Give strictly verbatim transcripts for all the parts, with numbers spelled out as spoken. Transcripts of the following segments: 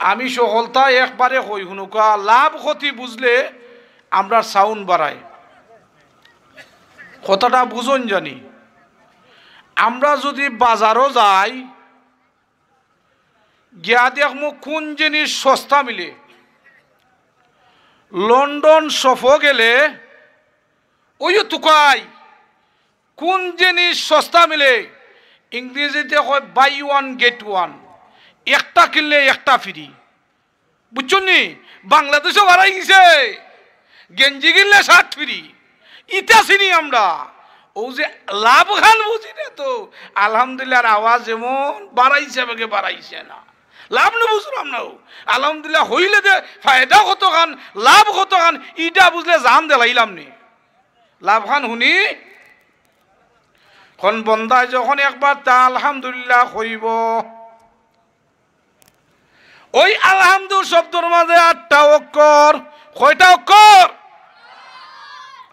আমি সকলতা একবারে কই হুনুকা, লাভ ক্ষতি বুঝলে আমরা সাউন্ড বাড়াই। কথাটা বুঝইন জানি। আমরা যুদি বাজারো যাই, গিয়া দেখমু কুন জিনিস সস্তা মিলে। লন্ডন শপো গেলে ওইও তুকাই কুন জিনিস সস্তা মিলে, ইংরেজিতে কয় buy one get one, একটা কিনলে একটা ফ্রি। বুঝছইন নি? বাংলাদেশো বাড়াই গেছে, গেঞ্জি কিনলে শার্ট ফ্রি। ইতা চিনি আমরা। অউ যে লাভখান বুঝি না তো। আলহামদুলিল্লাহর আওয়াজ এমন বাড়াইছে, বেগে বাড়াইছে না। লাভ নু বুঝলাম না। অউ আলহামদুলিল্লাহ অইলে যে ফায়দা কতখান, লাভ কতখান, ইটা বুঝলে জান দিলাইলাম নি। লাভখান হুনি, কুন বন্দায় যখন একবার তা আলহামদুলিল্লাহ কইবো, ওই আলহামদু শব্দর মাঝে আটটা অক্ষর। কয়টা অক্ষর?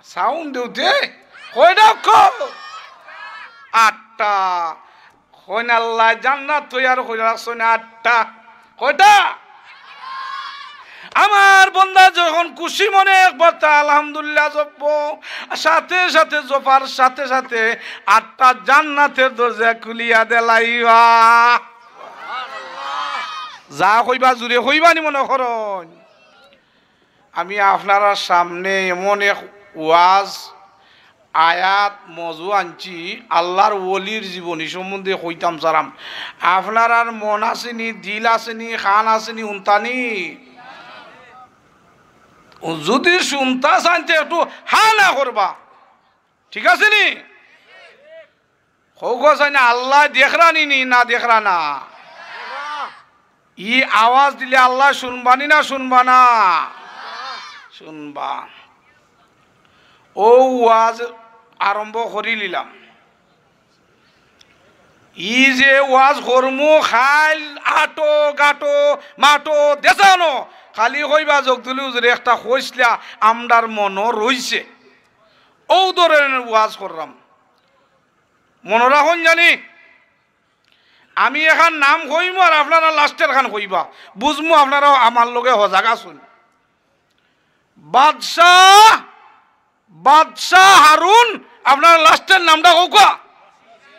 সাউন্ড দেও তে। কয়টা অক্ষর? আটটা। কইন আল্লায় জান্নাত তৈয়ার কইরা রাখছইন আটটা। কয়টা? আমার বন্দা যখন খুশি মনে একবার তা আলহামদুলিল্লাহ জপবো, সাথে সাথে জপার সাথে সাথে আটটা জান্নাতের দরজা খুলিয়া দিলাইবা। যা কইবা জুরে কইবা নি মনো করইন। আমি আপনারার সামনে এমন এক ওয়াজ, আয়াত, মজু আনছি, আল্লাহর ওলির জীবনী সম্বন্ধে কইতাম চারাম। আপনারার মন আছে নি, দিল আছে নি, কান আছে নি, হুনতা নি? যুদি হুনতা চাইন তে একটু হা না করবা, ঠিক আছে নি? কউক্কা চাই না, আল্লায় দেখরা নি, নি না দেখরা না? ই আওয়াজ দিলে আল্লায় হুনবা নি না হুনবা না? হুনবা। অউ ওয়াজ আরম্ভ করিলিলাম। ই যে ওয়াজ করমু, খাইল আটো গাটো মাটো দেশানো, খালি কইবা জগদুলি হুজুরে একটা কইছলা, আমরার মনো রইছে। অউ ধরনের ওয়াজ কররাম। মনো রাখইন জানি, আমি এখান নাম কইমু আর আপনারা লাস্টের খান কইবা, বুঝমু আপনারাও আমার লগে হজাগ আছইন। বাদশা, বাদশা হারুন, আপনারা লাস্টের নামটা কউক্কা?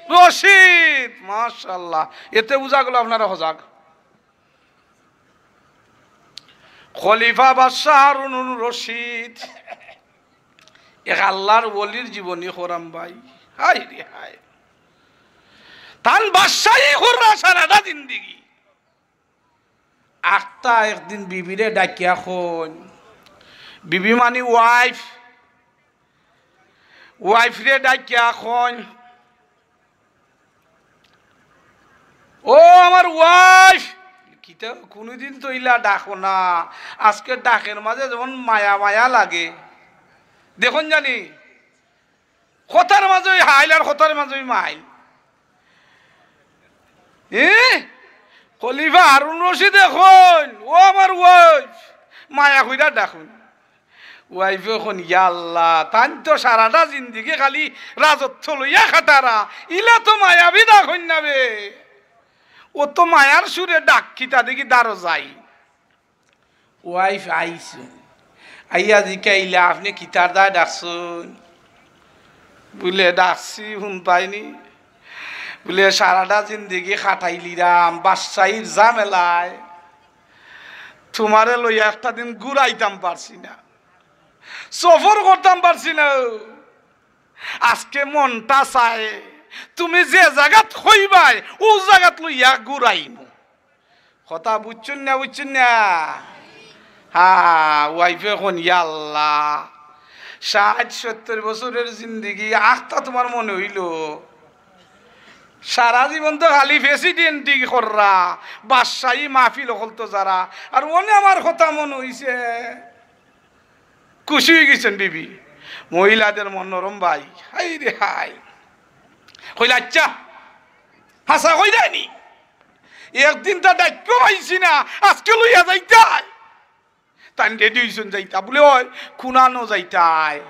রশিদ, মাশাআল্লাহ, এতে বুঝা গেল আপনারা হজাগ। খলিফা বাদশা হারুনুর রশিদ। এক আল্লাহর ওলির জীবনী করাম ভাই। হায় রে হায়। তান বাদশাই কররা সারাটা জিন্দেগি। আখতা একদিন বিবিরে ডাকিয়া কইন, বিবি মানি ওয়াইফ, ওয়াইফরে ডাকিয়া কইন, "ও আমার ওয়াইফ।" কিতা কুনুদিন তো ইলা ডাকো না, আজকে ডাকের মাঝে যেমন মায়া মায়া লাগে। দেখইন জানি, কথার মাঝেই হাইল আর কথার মাঝেই মাইল। এ? খলিফা হারুন রশিদে কইন, "ও আমার ওয়াইফ, মায়া কইরা ডাকুন।" ওয়াইফে কইন, "ইয়া আল্লাহ, তাইন তো সারাটা জিন্দেগি খালি রাজত্ব লইয়া কাটারা, ইলা তো মায়াবী ডাকইন না বে। ও তো মায়ার সুরে ডাক কিতা দেখি দারো যাই।" ওয়াইফ আইছইন, আইয়া জিকাইলা, "আপনে কিতার দায় ডাকছইন?" বুলে, "ডাকছি, হুনতায় নি?" বুলে, "সারাটা জিন্দেগি কাটাইলিরাম বাদশাইর ঝামেলায়, তুমারে লইয়া একটা দিন ঘুরাইতাম পারছি না, সফর করতাম পারছি না। আজকে মনটা চায়, তুমি যে জাগাত কইবায়, অউ জাগাত লইয়া ঘুরাইমু।" কথা বুঝছইন না, বুঝছইন না? হ্যাঁ, ওয়াইফে কইন, "ইয়া আল্লাহ, ষাইট সত্তইর বছরের জিন্দেগি, আখতা তুমার মনো অইলো? সারা জীবন তো খালি প্রেসিডেন্টি কররা, বাদশাই মাহফিল অকল তো যারা, আর অনে আমার কথা মনো অইছে।" খুশি অইগেছইন বিবি। মহিলাদের মন নরম ভাই, হায় রে হায়। কইলা, "আচ্ছা, হাছা কইরায় নি? একদিন তা ডাকিয়াও পাইছি না, আজকে লইয়া যাইতায়?" তাইন রেডি অইছইন যাইতা, বুলে, "অয়, কুনানো যাইতায়?"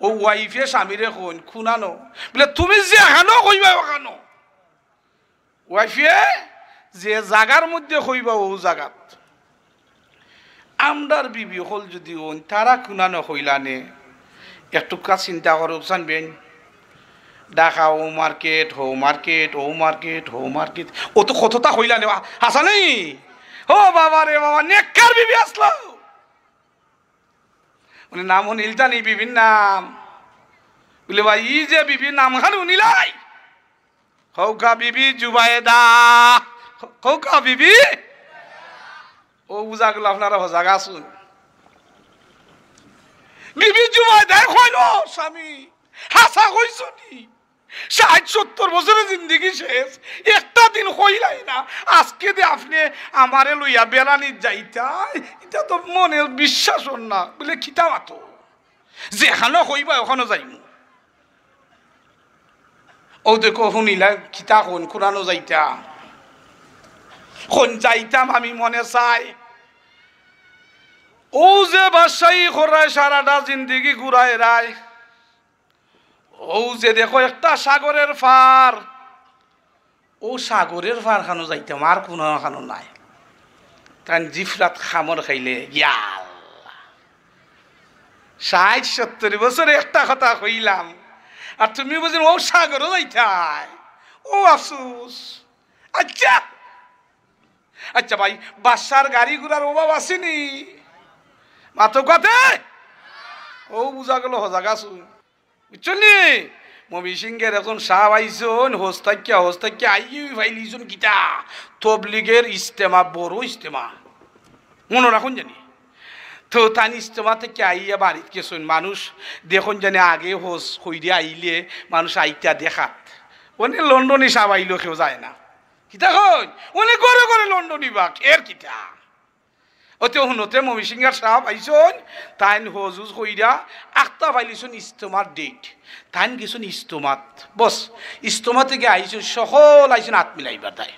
অউ ওয়াইফে স্বামীরে কইন, "কুনানো?" বুলে, "তুমি যেখানো কইবায় অখানো।" ওয়াইফে যে জাগার মধ্যে কইবা অউ জাগাত। আমরার বিবি অকল যুদি অইন, তারা কুনানো কইলা নে, একটুকা চিন্তা করউক্কা চাইন বেইন। ঢাকা অউ মার্কেট, হউ মার্কেট, অউ মার্কেট, হউ মার্কেট। অউ তো কততা কইলা নে, হাছা নি? ও বাবা রে বাবা, নেককার বিবি আছলা। মানে নাম হুনিলতা নি বিবির নাম? বুলে, ভাই, ই যে বিবির নাম খান হুনিলাই, কউক্কা বিবি জুবায়েদা। কউক্কা বিবি। অউ বুঝা গেল আপনারা হজাগ আছইন। বিবি জুবায়েদায় কইন, ও স্বামী, হাছা কইছো নি? ষাইট সত্তর বছরর জিন্দেগি শেষ, একটা দিন কইলাই না, আজকে যে আপনে আমারে লইয়া বেড়ানিত যাইতায়, ইটা তো মনে বিশ্বাস অর না। বুলে, কিতা মাতো? যেখানো কইবায় অখানো যাইমু। অউ দেখো, হুনিলা কিতা কইন, কুনানো যাইতাম? কইন যাইতাম আমি মনে চায়। অউ যে বাদশাই করায়, সারাটা জিন্দেগি ঘুরাইরায়, অউ যে দেখো একটা সাগরর পার, অউ সাগরর পার খানো যাইতাম, আর কুনানো খানো নায়। তাইন জিফরাত কামড় খাইলে, ইয়া আল্লাহ, ষাইট সত্তর বছরে একটা কথা কইলাম, আর তুমি বুঝিন অউ সাগরো যাইতায়? ও আফসোস। আচ্ছা, আচ্ছা ভাই, বাদশার গাড়ি ঘোড়ার অভাব আছে নি? মাতো কথা। অউ বুঝা গেল হজাগ আছইন। বুঝছইন নি? ময়মনসিংহের একজন সাব আইছইন, হজ থাকিয়া, হজ থাকিয়া আইয়া পাইলিছইন কিতা? তবলিগর ইজতেমা, বড় ইজতেমা। মনো রাখইন জানি। তো তাইন ইজতেমা থাকিয়া আইয়া বাড়িত গেছইন, মানুষ দেখইন জানি আগে হজ করিয়া আইলে মানুষ আইতা দেখাত। অনে লন্ডনী সাব আইলেও কেউ যায় না। কিতা কইন? অনে ঘরে ঘরে লন্ডনী বা, এর কিতা? অতে হুনতে ময়মনসিংহের সাব আইছইন, তাইন হজ উজ করিয়া আখতা পাইলিছইন ইজতেমার ডেট, তাইন গেছইন ইজতেমাত। বস, ইজতেমা থাকি আইছইন, সকল আইছইন আত মিলাইবার দায়।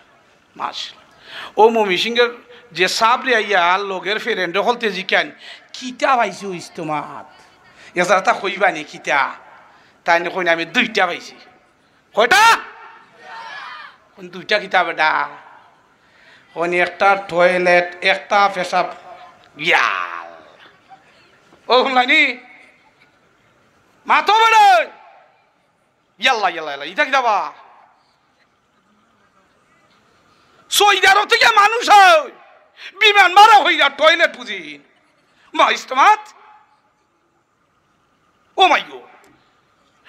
মাশাআল্লাহ। অউ ময়মনসিংহের যে সাবরে আইয়া লগর ফ্রেন্ড অকলতে জিকাইন, কিতা পাইছো ইজতেমাত? এছাড়া তা কইবা নি কিতা? তাইন কইন, আমি দুইটা পাইছি। কয়টা? কইন দুইটা কিতা বেটা? কইন একটা টয়লেট, একটা পেশাব। ইয়া আল্লাহ। অউ হুনলায় নি? মাতো বেটা। ইয়াল্লা, ইয়াল্লা, ইয়াল্লা। ইটা কিতা বা? সৌদি আরব থাকি মানুষ আয়, বিমান ভাড়া করিয়া টয়লেট বুঝিন। মা ইজতেমাত। ও মাই গো।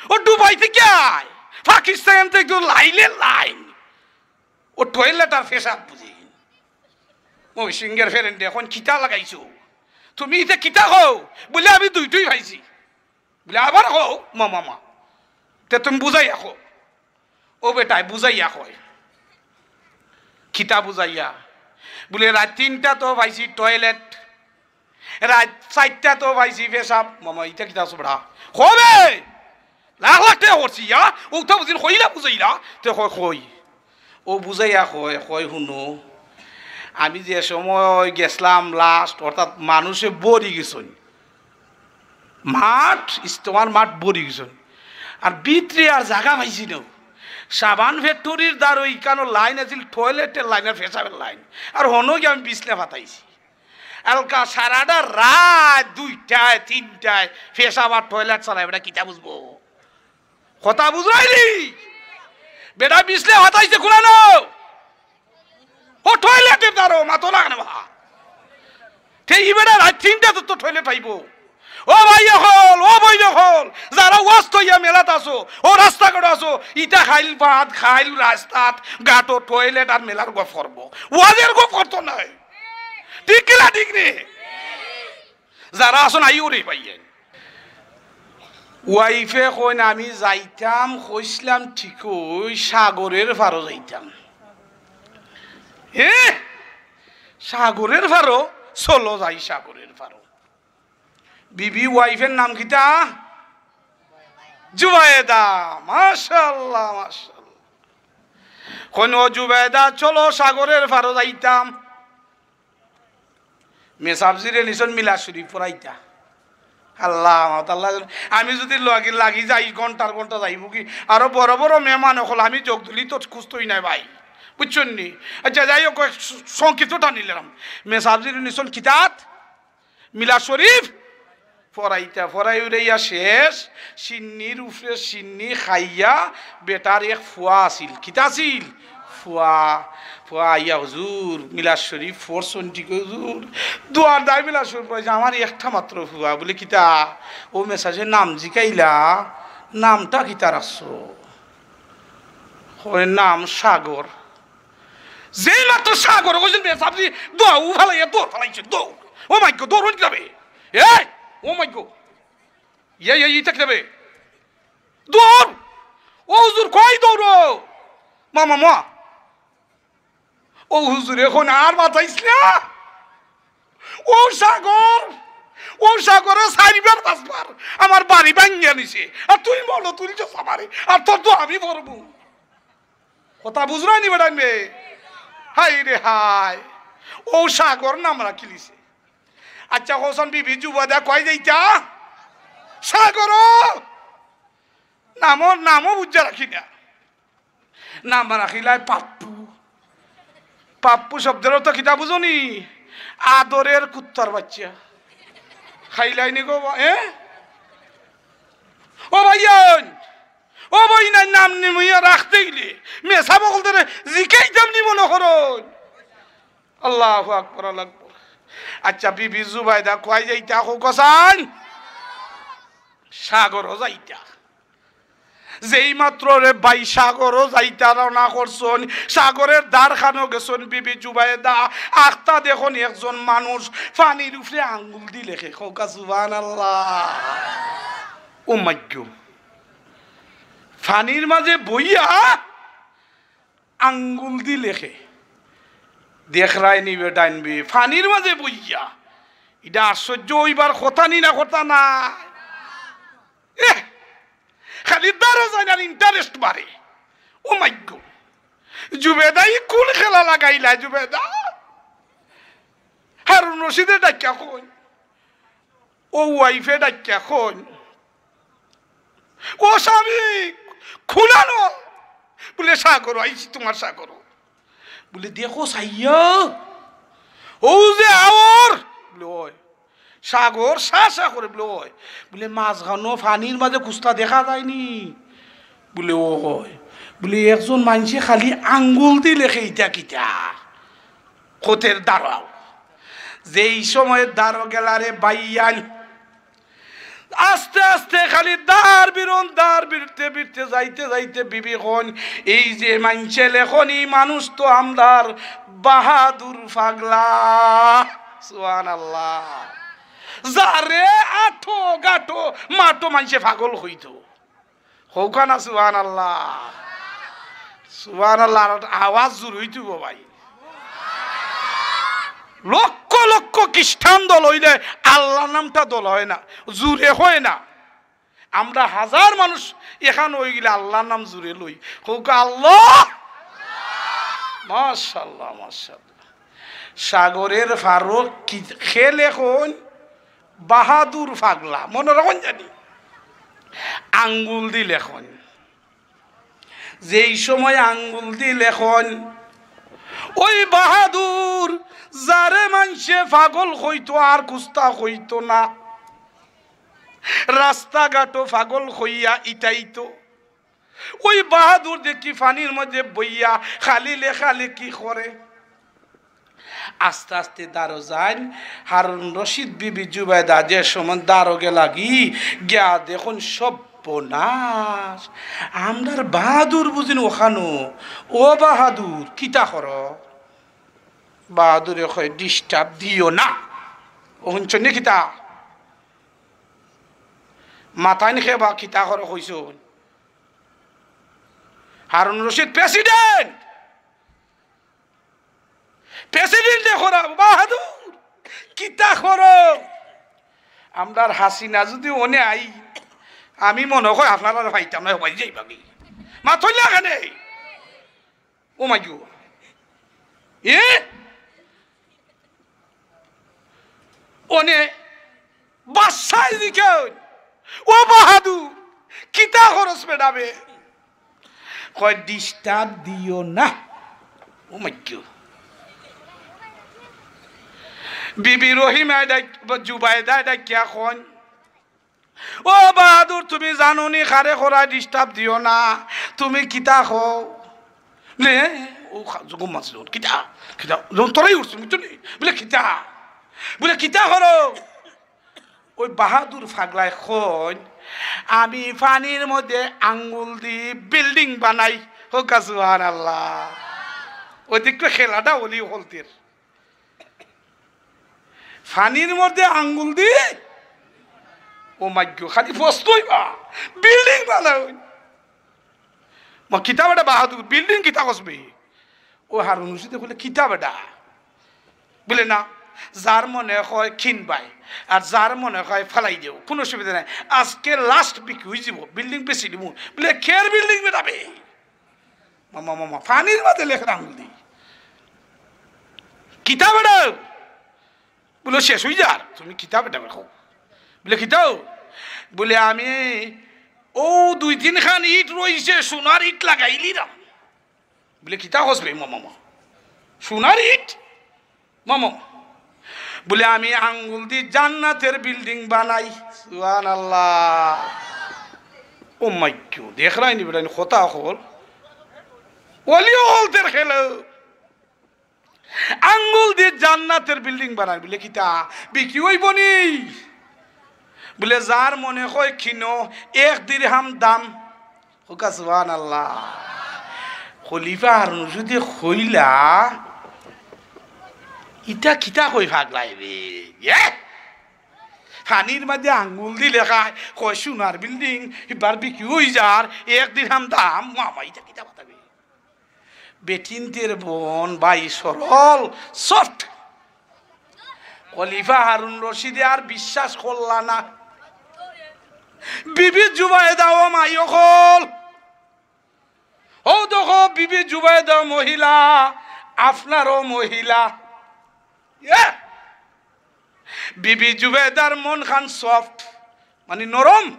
অউ দুবাই থাকি আয়, পাকিস্তান থাকি লাইনে লাইন। অউ টয়লেট আর পেশাব বুঝিন। ময়মনসিংহের ফ্রেন্ডে কইন কিতা লাগাইছো? তুমি ইতা কিতা কও? বুলে আমি দুইটাউ পাইছি। বুলে আবার কও, মা, মা, মা। তে তুমি বুঝাইয়া কও। অউ বেটায় বুঝাইয়া কয়। কিতা বুঝাইয়া? বুলে রাইত তিনটাত পাইছি টয়লেট, রাইত চাইরটাত পাইছি পেশাব। মামা, ইটা কিতা আছো বেটা? কবে? লাখ লাখ টেকা করছি, ইয়া? অউ তো বুঝিন কইলা বুঝাইলা। তে কয়, কই? অউ বুঝাইয়া কয়, কয়, হুনো, আমি যে সময় গেছলাম লাস্ট, অর্থাৎ মানুষে ভরি গেছইন, মাঠ, ইজতেমার মাঠ ভরি গেছইন, আর ভিতরে আর জাগা পাইছি না। সাবান ফ্যাক্টরির ধারো ইখানো লাইন আছিল, টয়লেটর লাইন আর পেশাবর লাইন, আর হনো গিয়া আমি বিছনা পাতাইছি। আলকা সারাটা রাইত দুইটায়, তিনটায় পেশাব আর টয়লেট চালায়, বেটা কিতা বুঝবো? কথা বুঝরায়নি? বেটা বিছনা পাতাইছে কুনানো? অউ টয়লেটর ধারো, মাতো না কেনে বা? তে ই বেটা রাইত তিনটাত তো টয়লেট পাইবো। ও ভাই অকল, ও বইন অকল, যারা ওয়াজ থইয়া মেলাত আছো, অউ রাস্তাঘাটো আছো, ইতা খাইল ভাত, খাইল রাস্তাত, ঘাটো টয়লেট আর মেলার গফ করবো। ওয়াজর গফ করতো নায়। ঠিক কিনা ঠিক নি? যারা আছইন আইও রে ভাইয়াইন। ওয়াইফে কইন, "আমি যাইতাম, কইছলাম ঠিকউ, সাগরর পারো যাইতাম।" এ, সাগরর পারো? চলো যাই সাগরর পারো। বিবি ওয়াইফর নাম কিতা? জুবায়েদা। মাশাআল্লাহ, মাশাআল্লাহ। কইন, "ও জুবায়েদা, চলো সাগরর পারো যাইতাম।" মেসাবজিরে নিছইন মিলাদ শরীফ পড়াইতা। আল্লাহ, মাতাল্লাহ, আমি যুদি লাগি, লাগি যাই, ঘন্টার ঘন্টা যাইবো কি? আরো বড় বড় মেহমান অকল, আমি যোগ দিলি তো খুঁজতই নাই ভাই। বুঝছইন নি? আচ্ছা, যাই হোক, কয়েক স-, সংক্ষিপ্ত টানিলাম। মেসাবজির নিছইন কিতাত মিলাদ শরীফ ফরাইতা, ফরাই উড়াইয়া শেষ, শিন্নির উপরে শিন্নি খাইয়া বেটার এক ফুয়া আছিল। কিতা আছিল? ফুয়া। ফুয়া আইয়া, "হুজুর, মিলাদ শরীফ ফরছইন ঠিক হুজুর?" দুয়ার দায় মিলাদ শরীফ পড়াইছে, "আমার একটা মাত্র ফুয়া।" বলে, "কিতা?" ও মেসাবজির নাম জিকাইলা, "নামটা কিতা রাখছো?" কয়, "নাম সাগর।" যেই মাত্র সাগর কইছইন, মেসাবজি দৌড় ফালাইয়া দৌড় ফালাইছে, দৌড়। ও মাই গো, দৌড় কিতাবে? এই, ও মাই গো। ইয়ে, ইয়ে, ইটা কিতাবে? দৌড়। ও হুজুর, কই দৌড়ো? মা, মা, মা। ও হুজুর, এখন আর বাঁচাইস না। ও সাগর, ও সাগরে চাইরবার পাঁচবার আমার বাড়ি ভাঙ্গিয়া নিছে। আর তুই মনো তুলছস আমারে, আর তোর তো আমি পড়মু। কথা বুঝরায় নি বেটাইন বে? হায় রে হায়, ও সাগর নাম রাখিলিছে। আচ্ছা, কওছাইন বিবি জুবাইদা কই যাইতা? সাগর। নামও, নামও বুঝা রাখি না। নাম রাখিলায় পাপ্পু। পাপ্পু শব্দর অর্থ কিতা বুঝো নি? আদরের কুত্তার বাচ্চা। খাইলায় নি গো বা-, এ? ও ভাইয়াইন, ও ভাইয়াইন, নাম নিমিয়া রাখতে গেলে মেসাব অকলতরে জিকাইতাম নি মনো করইন। আল্লাহু আকবার, আল্লাহু আকবার। আচ্ছা, বিবি জুবাইদা কই যাইতা কওছাইন? সাগরো যাইতা। যেই মাত্র রে ভাই সাগরো যাইতা রওনা করছইন, সাগরের ধারখানো গেছইন বিবি জুবাইদা, আখতা দেখইন একজন মানুষ পানির উপরে আঙ্গুল দি লেখে। কউক্কা সুবহানাল্লাহ। ও মাইগো, পানির মাঝে বইয়া আঙ্গুল দি লেখে। দেখরায় নি বেটাইন বে, পানির মাঝে বইয়া। ইটা আশ্চর্য অইবার কথা নি না কথা না? এহ, খালি দারো যাইন আর interest বাড়ে। ও মাইগো, জুবেদা ই কোন খেলা লাগাইলা জুবেদা? হারুন রশিদে ডাকিয়া কইন, ও wife এ ডাকিয়া কইন, "ও স্বামী, খুলানো।" বলে, "সাগর, আইছি তুমার সাগর।" বলে, "দেখো চাইয়া, ও যে আওর।" বলে, "ওই।" সাগর সা সা করে বলে, "ওই।" বলে, "মাঝখানো পানির মাঝে কুস্তা দেখা যায়নি?" বলে, "ওই।" বলে, "একজন মানষে খালি আঙ্গুল দি লেখে, ইটা কিতা?" কইতের দারো। যেই সময় দারো গেলা রে ভাইয়াইন, আস্তে আস্তে খালি দার বিরন, দার বিরতে বিরতে যাইতে যাইতে বিবি কইন, "এই যে মানষে লেখইন, ই মানুষ তো আমরার বাহাদুর পাগলা।" সুবহানাল্লাহ। যারে আটো গাটো মাটো মানষে পাগল কইতো। কউক্কা না সুবহানাল্লাহ। সুবহানাল্লাহ, আর আওয়াজ জুরে অইতো ভাই। লক্ষ লক্ষ খ্রিস্টান দল অইলে আল্লার নামটা দলা অয় না, জুরে কয় না। আমরা হাজার মানুষ একখান অইগেলে আল্লার নাম জুরে লই। কউক্কা আল্লাহ। মাশাআল্লাহ, মাশাআল্লাহ। সাগরের পারো কি, কে লেখইন? বাহাদুর পাগলা। মনো রাখইন জানি? আঙ্গুল দি লেখইন। যেই সময় আঙ্গুল দি লেখইন, ওই বাহাদুর, যারে মানষে পাগল কইতো আর কুস্তা কইতো না, রাস্তাঘাটো পাগল কইয়া ইটাইতো। ওই বাহাদুর দেখি পানির মাঝে বইয়া খালি লেখালেখি করে। আস্তে আস্তে দারো যাইন, হারুন রশিদ, বিবি জুবাইদা যে সময় দারো গেলাগি, গিয়া দেখইন সর্বনাশ। আমরার বাহাদুর বুঝিন অখানো। "ও বাহাদুর, কিতা করো?" বাহাদুরে কয়, "Disturb দিও না।" ও হুনছইন নি কিতা? মাতইন কে বা কিতা করো কইছইন? হারুন রশিদ president, president এ করা বাহাদুর, কিতা করো? আমরার হাসিনা যুদি অনে আই, আমি মনে অয় আপনারারে পাইতাম না, সবাই যাইবাগি। মাতইন না কেনে? ও মাইগো। এ? অনে বাদশায় জিকাইন, "ও বাহাদুর, কিতা করস বেটা বে?" কয়, "Disturb দিও না।" ও মাইক্য। বিবি রহিমা ডাক-, জুবাইদা ডাকিয়া কইন, "ও বাহাদুর, তুমি জানো নি কারে খরা disturb দিও না, তুমি কিতা কও?" বুলে, ও খা-, ঘুম মাতছিল, "কিতা? কিতা?" যখন তোরাই উঠছে, বুঝছো নি? বুলে, "কিতা?" বুলে, "কিতা করো?" ওই বাহাদুর ফাগলায় কইন, "আমি পানির মধ্যে আঙ্গুল দি building বানাই।" কউক্কা সুবহানাল্লাহ। ওই দেখো খেলাটা অলি অকলতের। পানির মধ্যে আঙ্গুল দি, ও মাইক্য, খালি প্রশ্নই বা, building বানাই। মা, কিতা বেটা বাহাদুর, building কিতা কসবে? ও হারুন রশিদে কইলে, "কিতা বেটা?" বুলে, "না, যার মনে কয় কিনবায়, আর যার মনে কয় ফালাই দেও, কুনু অসুবিধা নাই। আজকে last বিক্রি অইযিবো, building বেচি দিমু।" বুলে, "কের building বেটা বে?" মামা, মামা, পানির মাঝে লেখরা আঙ্গুল দি। "কিতা বেটা?" বুলে, "শেষ অইযার, তুমি কিতা বেটা কও?" বুলে, "কিতা?" বুলে, "আমি ও দুই তিনখান ইট রইছে, সোনার ইট লাগাইলিরাম।" বুলে, "কিতা কসবে মামা? সোনার ইট মামা?" বুলে, "আমি আঙ্গুল দি জান্নাতের building বানাই।" সুবহানাল্লাহ। ও মাইক্য, দেখরায়নি বেটাইন কথা অকল, অলি অকলতের খেলা। আঙ্গুল দি জান্নাতের building বানাই। বুলে, "কিতা বিক্রি অইবো নি?" বুলে, "যার মনে কয় কিনো, এক দিরহাম দাম।" কউক্কা সুবহানাল্লাহ। খলিফা হারুন রশিদে কইলা, "ইটা কিতা কই ফাগলায় বে? এ? পানির মাঝে আঙ্গুল দি লেখায়, কয় সোনার building, ইবার বিক্রি অইযার, এক দিরহাম দাম।" মামা, ইটা কিতা কথা বে? বেটিন্তর মন ভাই সরল, soft। খলিফা হারুন রশিদে আর বিশ্বাস করলা না। বিবি জুবাইদা, ও মাই অকল, ও দেখো, বিবি জুবাইদা মহিলা, আপনারও মহিলা। ইয়া! বিবি জুবাইদার মনখান soft, মানে নরম।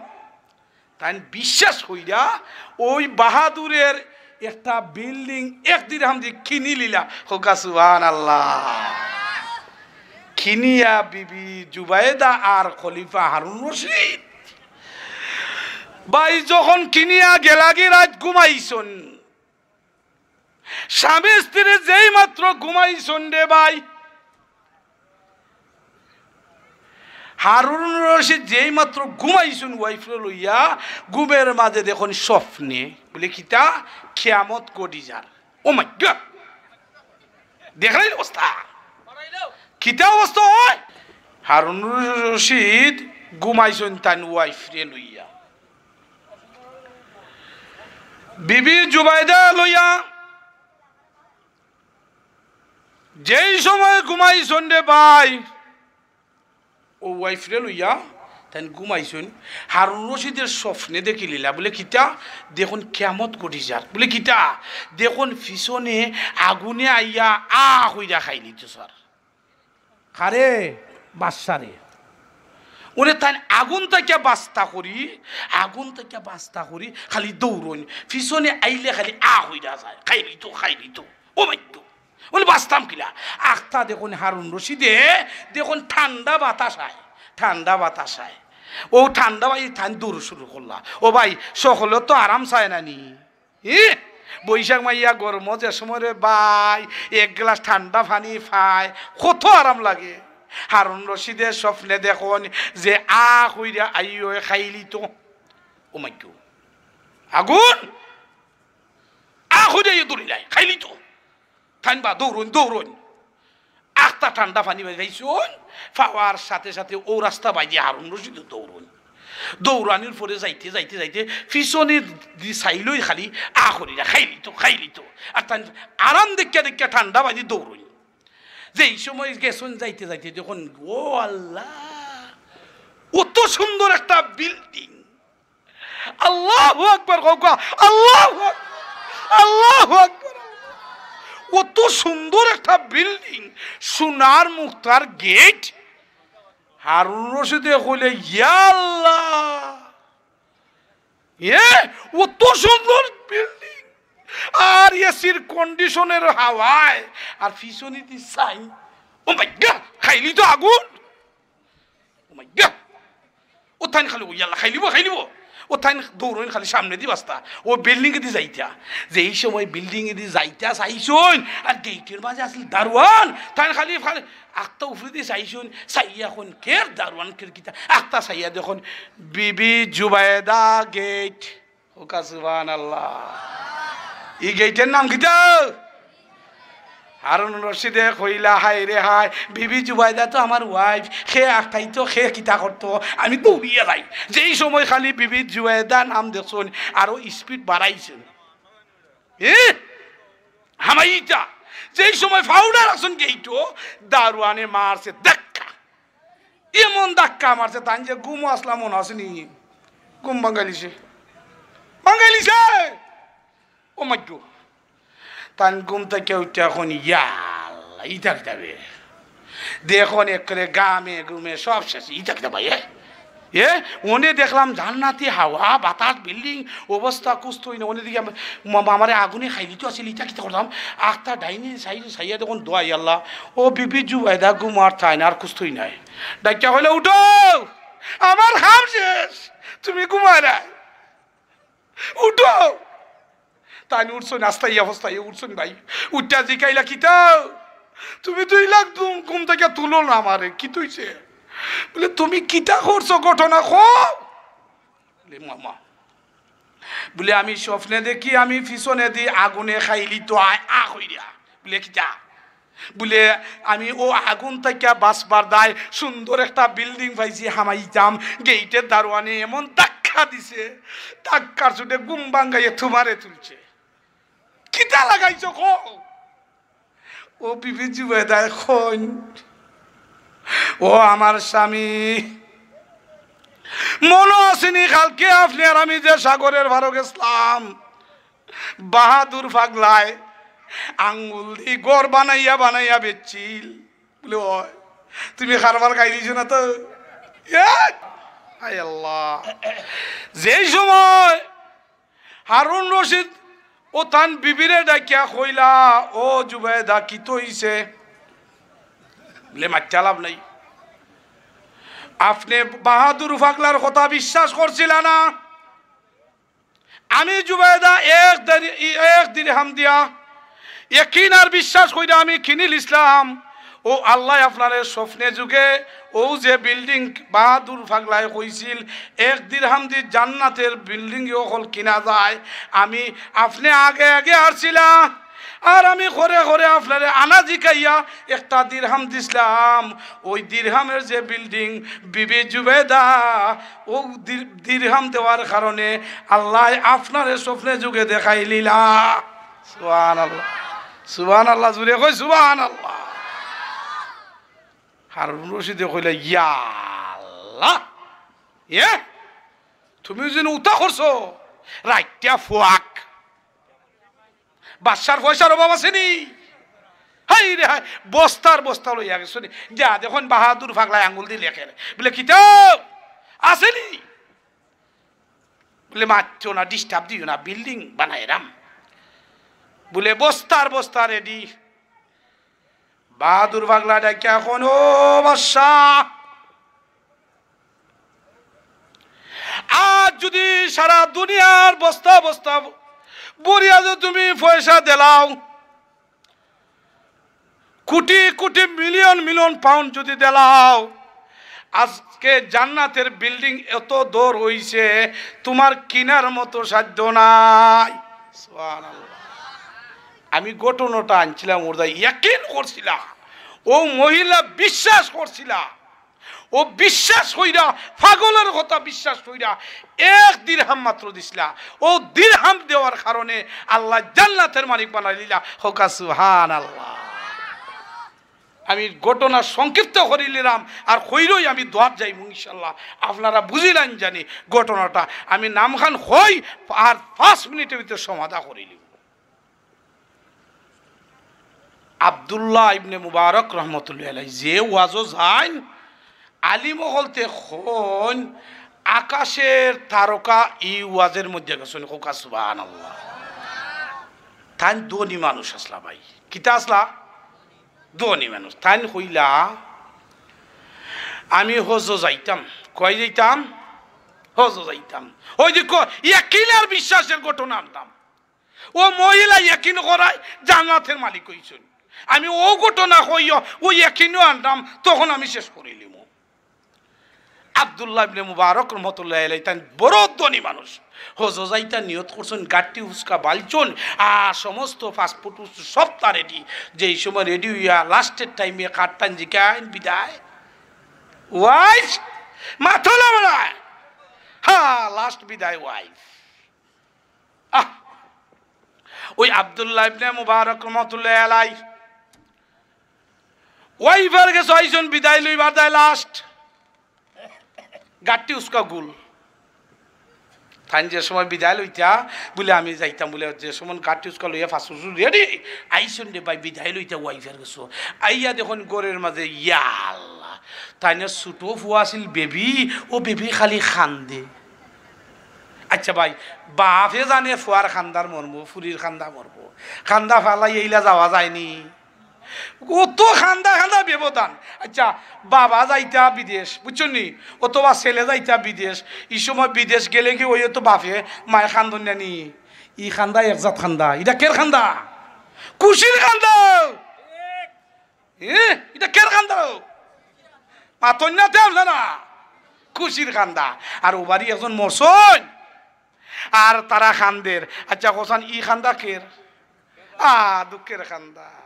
তাইন বিশ্বাস কইরা ওই বাহাদুরের একটা building এক দিরহাম দি কিনিলিলা। কউক্কা সুবহানাল্লাহ। কিনিয়া বিবি জুবাইদা আর খলিফা হারুন রশিদ ভাই যখন কিনিয়া গেলাগি রাইত ঘুমাইছইন, স্বামী স্ত্রী যেই মাত্র ঘুমাইছইন রে ভাই, হারুন রশিদ যেই মাত্র ঘুমাইছইন wife রে লইয়া, ঘুমের মাঝে দেখইন স্বপ্নে, বুলে, "কিতা? কিয়ামত ঘটি যার।" ও মাই গড! দেখরায়নি অবস্থা? কিতা অবস্থা অয়? হারুন রশিদ ঘুমাইছইন তান wife রে লইয়া। বিবি জুবাইদা লইয়া যেই সময় ঘুমাইছইন রে ভাই, ও wife রে লইয়া তাইন ঘুমাইছইন। হারুন রশিদে স্বপ্নে দেখিলিলা, বুলে, "কিতা?" দেখইন কিয়ামত ঘটি যার। বুলে, "কিতা?" দেখইন পিছনে আগুনে আইয়া আ কইরা খাইলিতো স্যার। কারে? বাদশারে। ওরে তাইন আগুন থাকি বাস্তা করি, আগুন থাকি বাস্তা করি, খালি দৌড়ইন। পিছনে আইলে খালি আ কইরা যায়, "খাইলিতো, খাইলিতো।" ও মাই গড। ওরে বাঁচতাম কিলা? আখতা দেখইন হারুন রশিদে, দেখইন ঠান্ডা বাতাস আয়, ঠান্ডা বাতাস আয়। ও ঠান্ডা বাতাস তাইন দৌড় শুরু করলা। ও ভাই, সকলে তো আরাম চায় না নি? ই, বৈশাখ মাইয়া গরম যে সময় রে ভাই, এক গ্লাস ঠান্ডা পানি পায়, কত আরাম লাগে। হারুন রশিদে স্বপ্নে দেখইন যে আ কইরা আইও খাইলিতো। ও মাই গড। আগুন! আ কইরা আইও দৌড়িলাই, খাইলিতো। তাইন বা দৌড়ইন, দৌড়ইন। আখতা ঠান্ডা পানি পাইছইন, পাওয়ার সাথে সাথে ও রাস্তা বাইদি হারুন রশিদ দৌড়ইন। দৌড়ানির পরে যাইতে, যাইতে, যাইতে পিছনে দি চাইলই খালি আ করিরা, "খাইলিতো, খাইলিতো।" আর তাইন আরাম দেখিয়া দেখিয়া ঠান্ডা বাইদি দৌড়ইন। যেই সময় গেছইন যাইতে যাইতে দেখইন, ও আল্লাহ, অত সুন্দর একটা building, আল্লাহু আকবার কউক্কা, আল্লাহু আকবার, আল্লাহু আকবার। অত সুন্দর একটা building, সোনার মুক্তার gate। হারুন রশিদে কইলে, "ইয়া আল্লাহ, এ অত সুন্দর building, আর এসির কন্ডিশনের হাওয়ায় আর পিছনেদি চাই, ও মাই গড, খাইলি তো আগুন। ও মাই গড। ও তাইন খালি, "ও ইয়াল্লা, খাইলিবো, খাইলিবো।" ও তাইন দৌড়ইন খালি সামনেদি বাস্তা। ও বিল্ডিংয়েদি যাইতা। যেই সময় বিল্ডিংয়েদি যাইতা চাইছইন, আর গেইটর মাঝে আছিল দারোয়ান, তাইন খালি, খালি আখতা উপরেদি চাইছইন, চাইয়া কইন, "কের দারোয়ান, কের কিতা?" আখতা চাইয়া দেখইন, "বিবি জুবাইদা গেইট।" কউক্কা সুবহানাল্লাহ। ই গেইটর নাম কিতা? হারুন রশিদে কইলা, "হায় রে হায়, বিবি জুবাইদা তো আমার ওয়াইফ, হে আখতাইতো, হে কিতা করতো, আমি দৌড়িয়া যাই।" যেই সময় খালি বিবি জুবাইদা নাম দেখছইন, আরো স্পিড বাড়াইছইন। এ? হামাইতা। যেই সময় পাউডার আছইন গেইটো, দারোয়ানে মারছে ধাক্কা। এমন ধাক্কা মারছে, তাইন যে ঘুমো আছলা মনো আছে নি? ঘুম ভাঙ্গাইলিছে। ভাঙ্গাইলিছে। ও মাই গড। তাইন ঘুম থাকি উঠিয়া কইন, "ইয়াল্লা, ইতা কিতা বে?" দেখইন একবারে ঘামে ঘুমে সব শেষ। "ইতা কিতা ভাই, এ? এ, অনে দেখলাম জান্নাতি হাওয়া, বাতাস, বিল্ডিং, অবস্থা কুছ তো অইনা, অনে দেখি আমা-, মা-, আমারে আগুনে খাইলিতো আছিল, ইতা কিতা করতাম?" আখতা ডাইনে চাই-, চাইয়া দেখইন, "দোয়াই আল্লাহ, ও বিবি জুবাইদা ঘুমার তাইন, আর কুছ তো নাই।" ডাকিয়া কইলা, "উঠো, আমার কাম শেষ, তুমি ঘুমাইরায়।" উঠো। তাইন উঠছইন, আস্তাইয়া ফস্তাইয়া উঠছইন ভাই। উঠিয়া জিকাইলা, "কিতা? তুমি দুই লাখ দুম-, ঘুম থাকি তুলো না আমারে, কিতা অইছে?" বুলে, "তুমি কিতা করছো, ঘটনা কও।" বুলে, "মামা," বুলে, "আমি স্বপ্নে দেখি আমি পিছনেদি আগুনে খাইলিতো আয়, আ কইরা।" বুলে, "কিতা?" বুলে, "আমি ও আগুন থাকি বাঁচবার দায় সুন্দর একটা বিল্ডিং পাইছি, হামাইতাম, গেইটর দারোয়ানে এমন ধাক্কা দিছে, ধাক্কার চোটে ঘুম ভাঙ্গাইয়া তুমারে তুলছে।" "কিতা লাগাইছো কও?" ও বিবি জুবাইদায় কইন, "ও আমার স্বামী, মনো আছে নি কালকে আপনে আর আমি যে সাগরর পারো গেছলাম, বাহাদুর পাগলায় আঙ্গুল দি ঘর বানাইয়া বানাইয়া বেচছিল।" বুলে, "অয়, তুমি কারবার খাই দিছো না তো?" এ, আয় আল্লাহ। যেই সময় হারুন রশিদ ও তান বিবিরে ডাকিয়া কইলা, "ও জুবাইদা, কিতা অইছে?" বুলে, "মাতিয়া লাভ নাই, আপনে বাহাদুর পাগলার কথা বিশ্বাস করছিলা না?" আমি জুবাইদা এক দের-, এক দিরহাম দিয়া একিন আর বিশ্বাস কইরা আমি কিনিলিছলাম। ও আল্লায় আপনারে স্বপ্নে যুগে ও যে বিল্ডিং বাহাদুর পাগলায় কইছিল, এক দিরহাম দি জান্নাতর বিল্ডিং অকল কিনা যায়। আমি আপনে আগে আগে আরছিলা, আর আমি করে করে আপনারে আনা জিকাইয়া একটা দিরহাম দিছলাম। ওই দিরহামর যে বিল্ডিং, বিবি জুবাইদা, ও দির-, দিরহাম দেওয়ার কারণে আল্লায় আপনারে স্বপ্নে যুগে দেখাইলিলা।" সুবহানাল্লাহ, সুবহানাল্লাহ, জুরে কই সুবহানাল্লাহ। হারুন রশিদে কইলা, "ইয়া আল্লাহ, এ তুমি যেন উতা করছো, রাইটটা ফুয়াক।" বাদশার পয়সার অভাব আছে নি? হায় রে হায়, বস্তার বস্তা লইয়া গেছো নি। যা দেখইন বাহাদুর পাগলায় আঙ্গুল দি লেখের। বুলে, "কিতা আছে নি?" বুলে, "মাতিও না, disturb দিও না, বিল্ডিং বানাইরাম।" বুলে, "বস্তার বস্তা রেডি।" বাহাদুর পাগলা ডাকিয়া কইন, "ও বাদশা, আজ যুদি সারা দুনিয়ার বস্তা বস্তা ভরিয়া যুদি তুমি পয়সা দিলাও, কোটি কোটি মিলিয়ন মিলিয়ন পাউন্ড যুদি দিলাও, আজকে জান্নাতর বিল্ডিং এত দর অইছে, তুমার কিনার মতো সাধ্য নাই।" সুবহানাল্লাহ। আমি ঘটনাটা আনছিলাম, ওর দায় ইয়াকিন করছিলা, ও মহিলা বিশ্বাস করছিলা, ও বিশ্বাস কইরা, পাগলর কথা বিশ্বাস কইরা এক দিরহাম মাত্র দিছলা। ও দিরহাম দেওয়ার কারণে আল্লায় জান্নাতর মালিক বানাইলিলা। কউক্কা সুবহানাল্লাহ। আমি ঘটনা সংক্ষিপ্ত করিলিলাম, আর কইরই আমি দোয়াত যাইমু ইনশাআল্লাহ। আপনারা বুঝিলাইন জানি ঘটনাটা, আমি নামখান কই আর পাঁচ মিনিটর ভিতরে সমাধা করিলিমু। আব্দুল্লাহ ইবনে মুবারক রহমতুল্লাহ আলাইহি যে ওয়াজো যাইন, আলিম অকলতে কইন, আকাশর তারকা ই ওয়াজর মধ্যে গেছইন, কউক্কা সুবহানাল্লাহ। তাইন ধনী মানুষ আছলা ভাই। কিতা আছলা? ধনী মানুষ। তাইন কইলা, "আমি হজো যাইতাম।" কই যাইতাম? হজো যাইতাম। ওই দেখো, ইয়াকিন আর বিশ্বাসের ঘটনা আনতাম। ও মহিলা ইয়াকিন করায় জান্নাতের মালিক অইছইন। আমি ও ঘটনা কইও, ও ইয়াকিনও আনতাম, তখন আমি শেষ করিলিমু। আব্দুল্লাহ ইবনে মুবারক রহমতুল্লাহ আলাই তাইন বড় ধনী মানুষ। হজো যাইতা নিয়ত করছইন, গাট্টি উস্কা বালছইন, আর সমস্ত পাসপোর্ট উসপোর্ট সবতা রেডি। যেই সময় রেডি অইয়া লাস্টের টাইমে কার্ডটান জিকাইন বিদায়, "ওয়াইফ, মাথা না বাড়ায়।" হ্যাঁ, লাস্ট বিদায় ওয়াইফ। আহ, ওই আব্দুল্লাহ ইবনে মুবারক রহমতুল্লাহ আলাই ওয়াইফের গেছে আইছইন বিদায় লইবার দায় লাস্ট। গাট্টি উস্কা গুল। তাইন যে সময় বিদায় লইতা, বুলে, "আমি যাইতাম," বুলে, যে সময় গাট্টি উস্কা লইয়া ফাসুসু রেডি, আইছইন রে ভাই বিদায় লইতা ওয়াইফের গেছে। আইয়া দেখইন ঘরর মাঝে, ইয়া আল্লাহ, তাইন ছোট ফুয়া আছিল বেবি, ও বেবি খালি কান্দে। আচ্ছা ভাই, বাপে জানে ফুয়ার কান্দার মর্ম, ফুরির কান্দা মর্ম, কান্দা ফালাই এইলা যাওয়া যায়নি। অত কান্দা কান্দা ব্যবধান। আচ্ছা, বাবা যাইতা বিদেশ, বুঝছইন নি? অথবা ছেলে যাইতা বিদেশ, ই সময় বিদেশ গেলে কি ওই তো বাপে মায়ে কান্দইন না নি? ই কান্দা এক জাত কান্দা, ইটা কের কান্দা? খুশির কান্দা। এ, ইটা কের কান্দা? মাতইন না তে আপনারা? খুশির কান্দা। আর ও বাড়ি একজন মরছইন, আর তারা কান্দের। আচ্ছা, কওছাইন ই কান্দা কের? আ, দুঃখের কান্দা।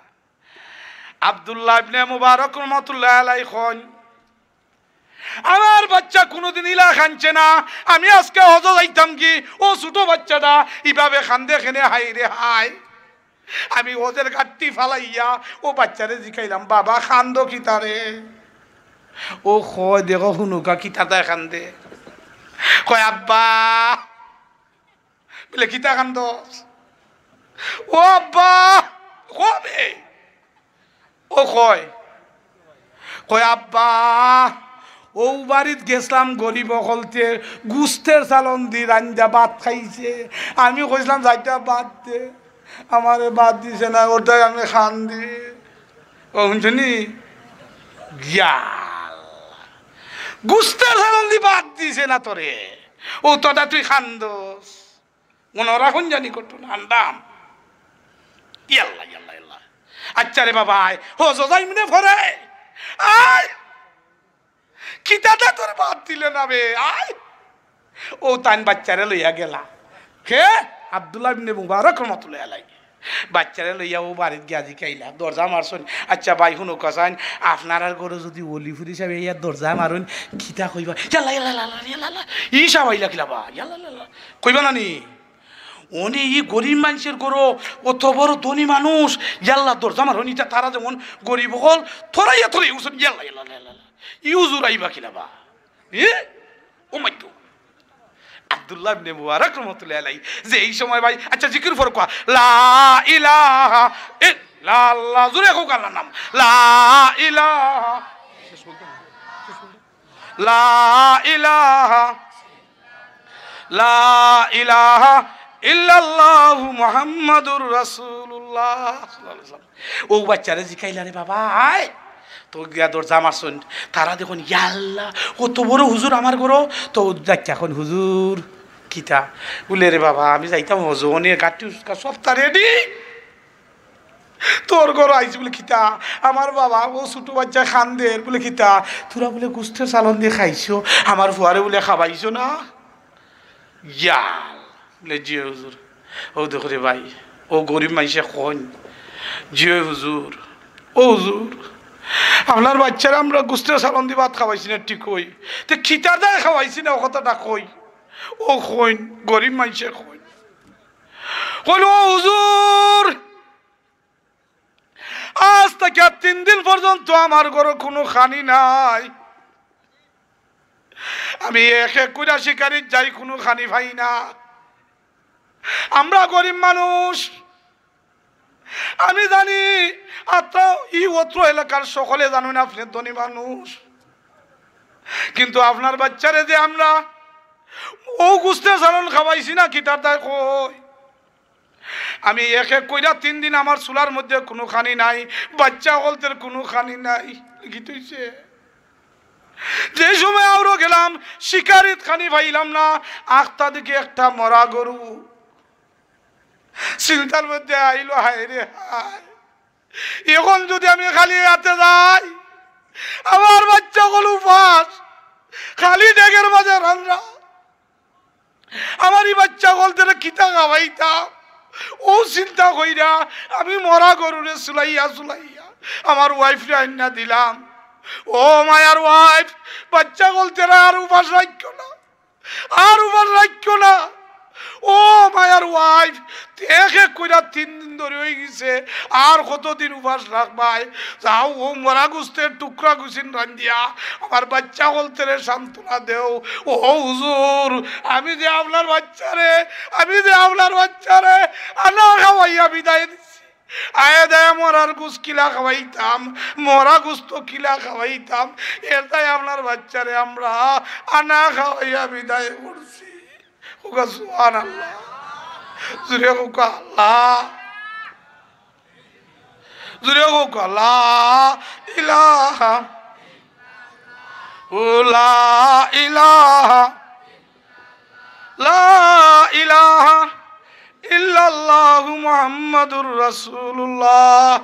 আব্দুল্লাহ ইবনে মুবারক রহমতুল্লাহ আলাই কইন, "আমার বাচ্চা কুনুদিন ইলা কানছে না, আমি আজকে হজো যাইতাম কি, ও ছোট বাচ্চাটা ইভাবে কান্দে কেনে, হায় রে হায়।" আমি হজর গাট্টি ফালাইয়া ও বাচ্চারে জিকাইলাম, "বাবা, কান্দো কিতারে?" ও কয়, "দেখো হুনুকা কিতা তাই কান্দে।" কয়, "আব্বা।" বুলে, "কিতা কান্দস?" "ও আব্বা।" কবে? ও কয়, কয়, "আব্বা, ও বাড়িত গেছলাম গরিব অকলতে, গুস্তের চালন দি রান্দা ভাত খাইছে। আমি কইছলাম, 'যাইতা বাদ দে, আমারে বাদ দিছে না, ওটাই আমি কান্দি।'" ও হুনছনি? গিয়া গুস্তের চালন দি ভাত দিছে না তোরে, ও তোটা তুই কান্দস। মনো রাখইন জানি ঘটনা আনতাম। ইয়াল্লা, ইয়াল্লা, ইয়াল্লা। আচ্ছা রে বাবা, আয়, হজো যাইমু নে পরে। আয়, কিতাটা তোর বাদ দিলে না বে, আয়। ও তাইন বাচ্চারে লইয়া গেলা। কে? আব্দুল্লাহ ইবনে মুবারক রহমতুল্লাহ আলাই। বাচ্চারে লইয়া ও বাড়িত গিয়া জিকাইলা, দরজা মারছইন। আচ্ছা ভাই, হুনো কছাইন, আপনারার ঘরো যুদি অলি ফুরি সাবে ইয়া দরজা মারইন, কিতা কইবা? ইয়াল্লা, ইয়াল্লা, ইয়াল্লা, ইয়াল্লা, ইয়াল্লা। ই সাব আইলা কিলা বা? ইয়াল্লা, ইয়াল্লা। কইবা না নি? অনে ই গরিব মানষর ঘরো, অত বড় ধনী মানুষ, ইয়াল্লা দরজা মারইন, ইতা তারা যেমন গরিব অকল, থরাইয়া থরাইয়া উঠছইন, ইয়াল্লা, ইয়াল্লা, ইয়াল্লা, ইয়াল্লা। ই হুজুর আইবা কিলা বা? এ? ও মাই গড। আব্দুল্লাহ ইবনে মুবারক রহমতুল্লাহ আলাই, যে এই সময় ভাই, আচ্ছা, জিকির পড়ো কওয়া, লা ইলাহা ইল্লাল্লাহ, জোরে কওয়া আল্লাহর নাম, লা ইলাহা, লা ইলাহা, লা ইলাহা ইল্লাল্লাহু মুহাম্মাদুর রাসূলুল্লাহ সাল্লাল্লাহু আলাইহি ওয়াসাল্লাম। ও বাচ্চারে জিকাইলা, "রে বাবা, আয়।" তো গিয়া দরজা মারছইন। তারা দেখইন, "ইয়াল্লা, কত বড় হুজুর আমার ঘরো।" তো ডাকিয়া কইন, "হুজুর।" "কিতা?" বুলে, "রে বাবা, আমি যাইতাম হজো, অনে গাট্টি উস্কা সবতা রেডি। তোর ঘরো আইছি।" বুলে, "কিতা?" "আমার বাবা, ও ছোট বাচ্চা কান্দের।" বুলে, "কিতা?" "তোরা বুলে গুস্তের চালন দি খাইছো, আমার ফুয়ারে বুলে খাবাইছো না?" ইয়াল, বুলে, "জি অয় হুজুর।" "ও দেখো রে ভাই, ও গরিব মানষে কইন, জি অয় হুজুর, ও হুজুর, আপনার বাচ্চারে আমরা গুস্তের চালন দি ভাত খাওয়াইছি না, ঠিক অয়, তে কিতার দায় খাওয়াইছি না, ও কথাটা কই।" ও কইন, গরিব মানষে কইন, কইন, "ও হুজুর, আজ থাকি তিন দিন পর্যন্ত আমার ঘরো কুনু খানি নাই। আমি এক এক কইরা শিকারিত যাই, কুনু খানি পাই না। আমরা গরিব মানুষ, আমি জানি, আত্রা ই অত্র এলাকার সকলে জানইন আপনে ধনী মানুষ, কিন্তু আপনার বাচ্চারে যে আমরা ও গুস্তের চালন খাওয়াইছি না, কিতার দায় কই?" আমি এক এক কইরা তিন দিন আমার চুলার মধ্যে কুনু খানি নাই, বাইচ্চা অকলতের কুনু খানি নাই। কিতা অইছে? যে সময় আউরো গেলাম, শিকারিত খানি পাইলাম না, আখতা দেখি একটা মরা গরু। চিন্তার মধ্যে আইলো, হায় রে হায়, এখন যদি আমি খালি আতে যাই, আমার বাইচ্চা অকল উপাস, খালি ডেগের মাঝে রান্না, আমার ই বাইচ্চা অকলতেরে কিতা খাওয়াইতাম? অউ চিন্তা কইরা আমি মরা গরুরে চুলাইয়া চুলাইয়া আমার wife রে আইন্না দিলাম। ও মায়ার wife, বাইচ্চা অকলতেরে আর উপাস রাখিও না, আর উপাস রাখিও না। ও মায়ার wife, এক এক কইরা তিন দিন ধরি অইগেছে, আর কতদিন উপাস রাখবায়? যাও, অউ মরা গুস্তের টুকরা গুছিন রান্ধিয়া আমার বাইচ্চা অকলতেরে সান্ত্বনা দেও। ও হুজুর, আমি যে আপনার বাইচ্চারে, আমি যে আপনার বাইচ্চারে আনা খাওয়াইয়া বিদায় দিছি, আয় দায় মরার গুস্ত কিলা খাওয়াইতাম, মরা গুস্ত কিলা খাওয়াইতাম, এর দায় আপনার বাইচ্চারে আমরা আনা খাওয়াইয়া বিদায় করছি। কউক্কা সুবহানাল্লাহ। জুরে কউক্কা আল্লাহ। জুরে কউক্কা লা ইলাহা, ও লা ইলাহা, লা ইলাহা ইল্লাল্লাহু মুহাম্মাদুর রাসূলুল্লাহ।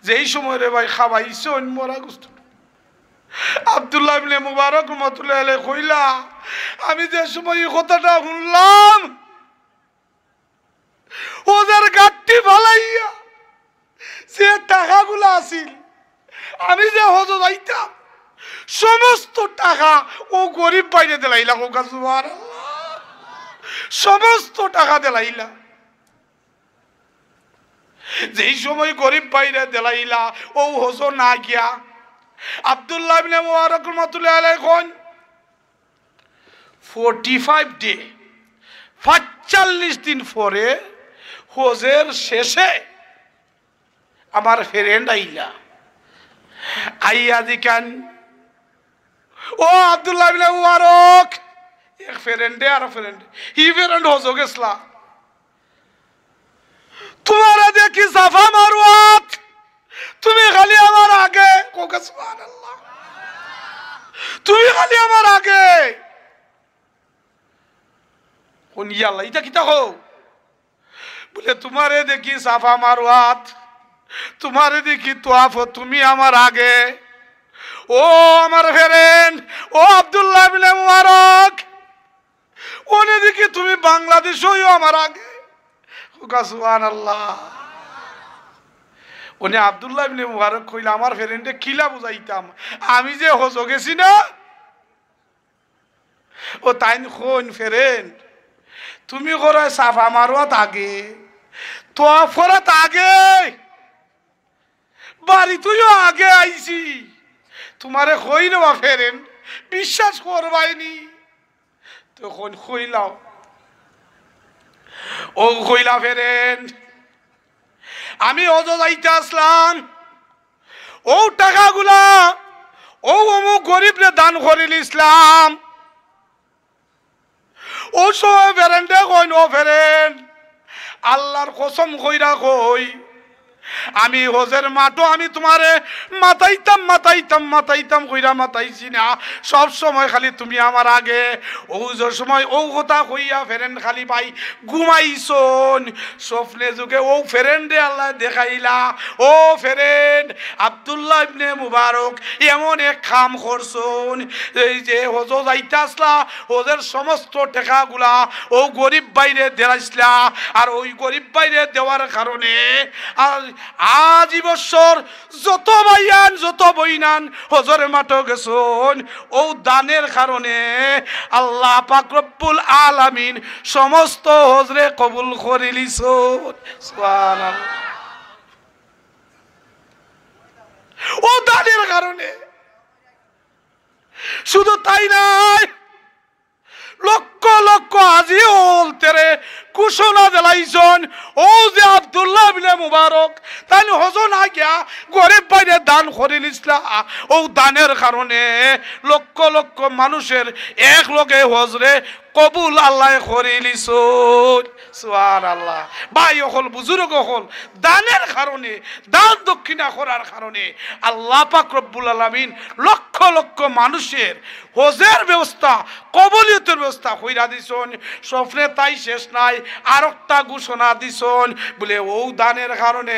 যেই সময় রে ভাই খাওয়াইছইন মরা গুস্ত, আব্দুল্লাহ ইবনে মুবারক রহমতুল্লাহ আলাইহি কইলা, আমি যে সময় ই কথাটা হুনলাম, হজর গাট্টি ফালাইয়া যে টাকাগুলা আছিল, আমি যে হজো যাইতাম, সমস্ত টাকা অউ গরিব ভাইরে দিলাইলা। কউক্কা সুবহানাল্লাহ। সমস্ত টাকা দিলাইলা। যেই সময় গরিব ভাইরে দিলাইলা, অউ হজো না গিয়া আব্দুল্লাহ ইবনে মুবারক রহমতুল্লাহ আলাইহি কইন, ফর্টি ফাইভ ডে, পাঁচচল্লিশ দিন পরে হজের শেষে আমার friend আইলা, আইয়া জিকান, ও আব্দুল্লাহ ইবনে মুবারক, এক friend এ আর friend, হি friend হজো গেছলা, তুমারে দেখি সাফা মারওয়াত, তুমি খালি আমার আগে। কউক্কা সুবহানাল্লাহ। তুমি খালি আমার আগে। কইন, ইয়া আল্লাহ, ইটা কিতা কও? বুলে, তুমারে দেখি সাফা মারওয়াত, তুমারে দেখি তোয়াফো, তুমি আমার আগে। ও আমার friend, ও আব্দুল্লাহ ইবনে মুবারক, অনে দেখি তুমি বাংলাদেশো অইও আমার আগে। কউক্কা সুবহানাল্লাহ। অনে আব্দুল্লাহ ইবনে মুবারক কইলা, আমার friend এ কিলা বুঝাইতাম, আমি যে হজো গেছি না, ও তাইন কইন, friend, তুমি করো সাফা মারওয়াত আগে, তোয়াফ করাত আগে, বাড়িত অইও আগে আইছি, তুমারে কই রে বা friend, বিশ্বাস করবায়নি। তখন কইলাও, ও কইলা, friend, আমি হজো যাইতা আছলাম, অউ টাকাগুলা অউ অমুক গরিবরে দান করিলিছলাম। অউ সময় friend এ কইন, ও friend, আল্লার কসম কইরা কই, আমি হজের মাঠো আমি তুমারে মাতাইতাম, মাতাইতাম, মাতাইতাম কইরা মাতাইছি না, সব সময় খালি তুমি আমার আগে। অউ যে সময় অউ কথা কইয়া friend খালি ভাই ঘুমাইছইন, স্বপ্নে যুগে অউ friend এ আল্লায় দেখাইলা, ও friend, আব্দুল্লাহ ইবনে মুবারক এমন এক কাম করছইন, এই যে হজো যাইতা আছলা, হজের সমস্ত টেকাগুলা অউ গরিব ভাইরে দিলাইছলা, আর অউ গরিব ভাইরে দেওয়ার কারণে আর আজ ই বছর যত ভাইয়ান, যত বইনান হজর মাঠো গেছইন, অউ দানের কারণে আল্লাহ পাক রব্বুল আলামিন সমস্ত হজরে কবুল করিলিছইন। সুবহানাল্লাহ। অউ দানের কারণে। শুধু তাই নায়, লক্ষ লক্ষ হাজি অকলতরে ঘোষণা দিলাইছইন, অউ যে আব্দুল্লাহ ইবনে মুবারক, তাইন হজ না গিয়া গরিব ভাইরে দান করিলিছলা, অউ দানের কারণে লক্ষ লক্ষ মানুষের একলগে হজরে কবুল আল্লায় করিলিছইন। সুবহানাল্লাহ। ভাই অকল, বুজুর্গ অকল, দানের কারণে, দান দক্ষিণা করার কারণে আল্লাহ পাক রব্বুল আলামিন লক্ষ লক্ষ মানুষের হজের ব্যবস্থা, কবুলিয়তর ব্যবস্থা কইরা দিছইন। স্বপ্নে তাই শেষ নাই, আরোকটা ঘোষণা দিছইন, বুলে অউ দানের কারণে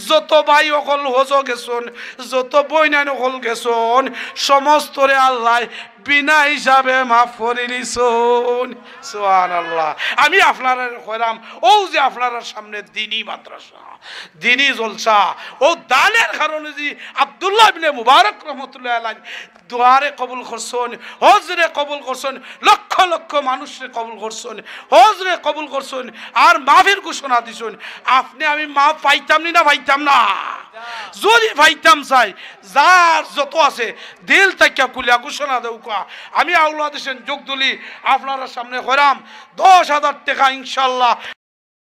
যত ভাই অকল হজ গেছইন, যত বইনাইন অকল গেছইন, সমস্তরে আল্লায় বিনা হিসাবে মাফ করিলিছইন। সুবহানাল্লাহ। আমি আপনারারে কইরাম, অউ যে আপনারার সামনে দিনী মাদ্রাসা, দিনী জলসা, অউ দানের কারণে যে আব্দুল্লাহ ইবনে মুবারক রহমতুল্লাহ আলাইহি দোয়ারে কবুল করছইন, হজরে কবুল করছইন, লক্ষ লক্ষ মানুষরে কবুল করছইন, হজরে কবুল করছইন, আর মাফের ঘোষণা দিছইন। আপনে আমি মাফ পাইতাম নি না পাইতাম না? যদি পাইতাম চাই, যার যত আছে দিল থাকিয়া খুলিয়া ঘোষণা দেউক্কা। আমি আওলাদ হোসেন জগদলি আপনারার সামনে কইরাম, দশ হাজার টেকা ইনশাআল্লাহ